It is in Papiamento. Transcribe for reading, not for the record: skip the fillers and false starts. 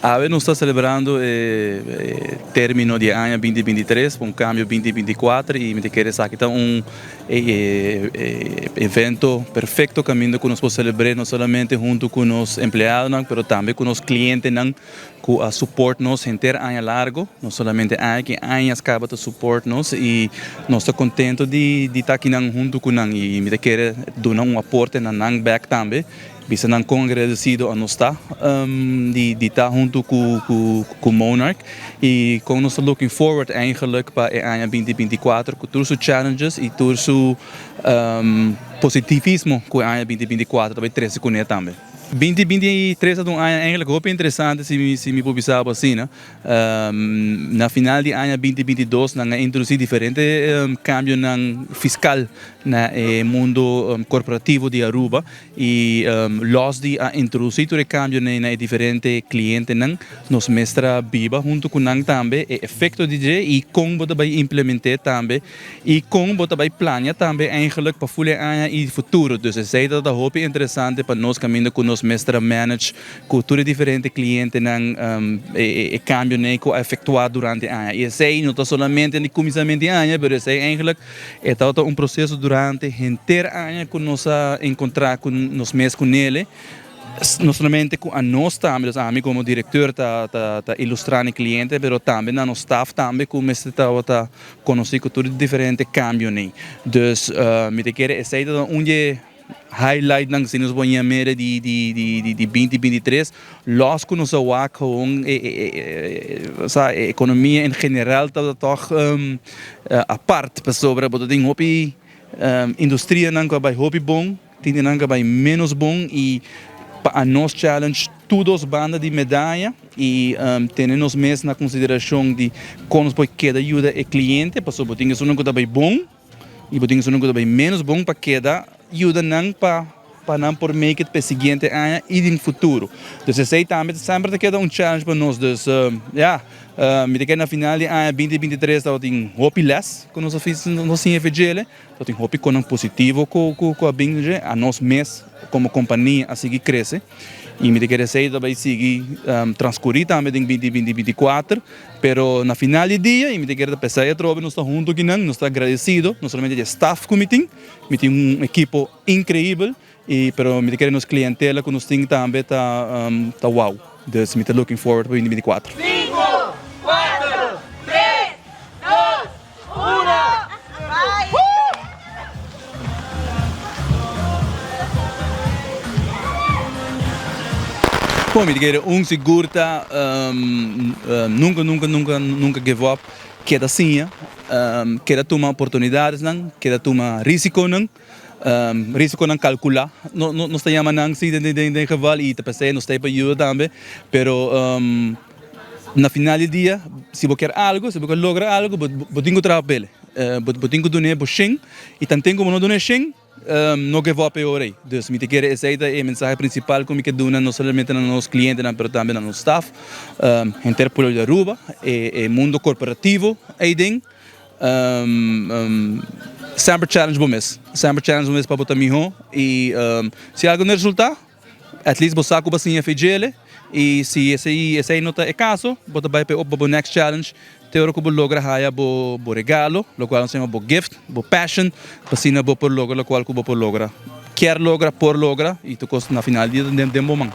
Awe nos ta celebrando e termino di e aña binti binti tres pa un cambio binti binti kuater y mi ta kere esaki ta un evento perfecto caminda cu nos por celebre no solamente hunto cu nos empleadonan pero tambe cu nos clientenan cu a support nos henter aña largo, no solamente aña aki, añas caba ta support nos y nos ta contento di ta akinan hunto cu nan y mi ta kere duna un aporte na nan bek tambe. Bisa nan kon agradecido a nos ta di ta hunto cu Monarch y kon nos ta looking forward eigenlijk pa e aña binti binti kuater cu tur su challenges y tur su positivismo cu e aña binti binti kuater ta bay trece cune tambe. Binti binti tres ta un aña eigenlijk hopi interesante si mi por bisa bo asina. Na final di aña binti binti dos nan a introduci diferente cambionan fiscal na e mundo corporativo di Aruba. Y los di a introduci tur e cambionan na e diferente clientenan, nos mester a biba hunto cu nan tambe e efecto di dje y con bo ta bay implemente tambe y con bo ta bay plania tambe eigenlijk pa ful e aña y futuro. Dus esey ta ta hopi interesante pa nos caminda cu nos mester a manage cu tur e diferente clientenan e cambionan cu a efectua durante aña. Y esey no ta solamente na e cuminsamento di aña, pero esey eigenlijk E tabata un proseso durante henter aña ku nos a enkontrá ku nos mes ku Nele, no solamente ku anos tambe, dus ami komo direkteur ta ta ilustrá na e kliente, pero tambe na nos staf tambe ku mester tabata konosí ku tur e diferente kambionan. Dus mi ta kere esei ta un di e Highlightnan si nos por yam'e di di binti binti tres, los ku nos a wak gewoon e ekonomia en general tabata tòg apart pasobra bo ta tin hopi industrianan ku a bai hopi bon, tin di nan ku a bai ménos bon i pa anos challenge tur dos banda di medaya i tene nos mes na konsiderashon di kon nos por keda yuda e kliente pasobra bo tin esunnan ku ta bai bon. Y bo tin esunnan cu ta bay menos bon pa keda yuda nan pa pa nan por make it pa e siguiente aña y den futuro. Dus esey tambe semper ta keda un challenge pa nos. Dus ya, mi ta kere na final di aña binti binti tres tabatin hopi les cu nos a nos a siña fe djele, tabatin hopi conan positivo cu cu a bin dje, anos mes como compania a sigui crece. Y mi ta kere esey ta bay sigui transcuri tambe den binti binti binti kuater, pero na final di dia y mi ta kere ta pesey atrobe nos ta hunto akinan, nos ta agradecido no solamente di e staff cu mi tin, mi tin un ekipo increibel y pero mi ta kere nos clientela cu nos tin tambe ta ta wow, dus mi ta looking forward pa binti binti kuater. Sinku, kuater, tres, dos, Uno! Bon, mi ta kere un sigur ta nunka nunka nunka nunka give up, keda siña, keda tuma oportunidadesnan, keda tuma risikonan, risikonan kalkulá, nos ta yama nan si den geval i ta p'esei nos ta ei pa yuda tambe, pero Na final di dia, si bo kier algo, si bo kier logra algo, bo tin ku traha pa el. Bo tin ku dun'é bo shen, i tanten ku bo no dun'é shen, no give up e ora ei. Dus mi ta kere esei ta e mensahe prinsipal ku mi ke duna no solamente na nos klientenan pero tambe na nos staf, henter pueblo di Aruba, e mundo korporativo eiden. Semper challenge bo mes, semper challenge bo mes pa bo ta mihó i si algo no resultá, At least bo sa ku bo a siña fe djele i si esei esei no ta e kaso bo ta bai pa bo next challenge te ora ku bo logra haya bo bo regalo lokual nos ta yama bo gift bo passion pa asina bo por logra lokual ku bo por logra kier logra por logra i tur kos na final di dia ta den bo man.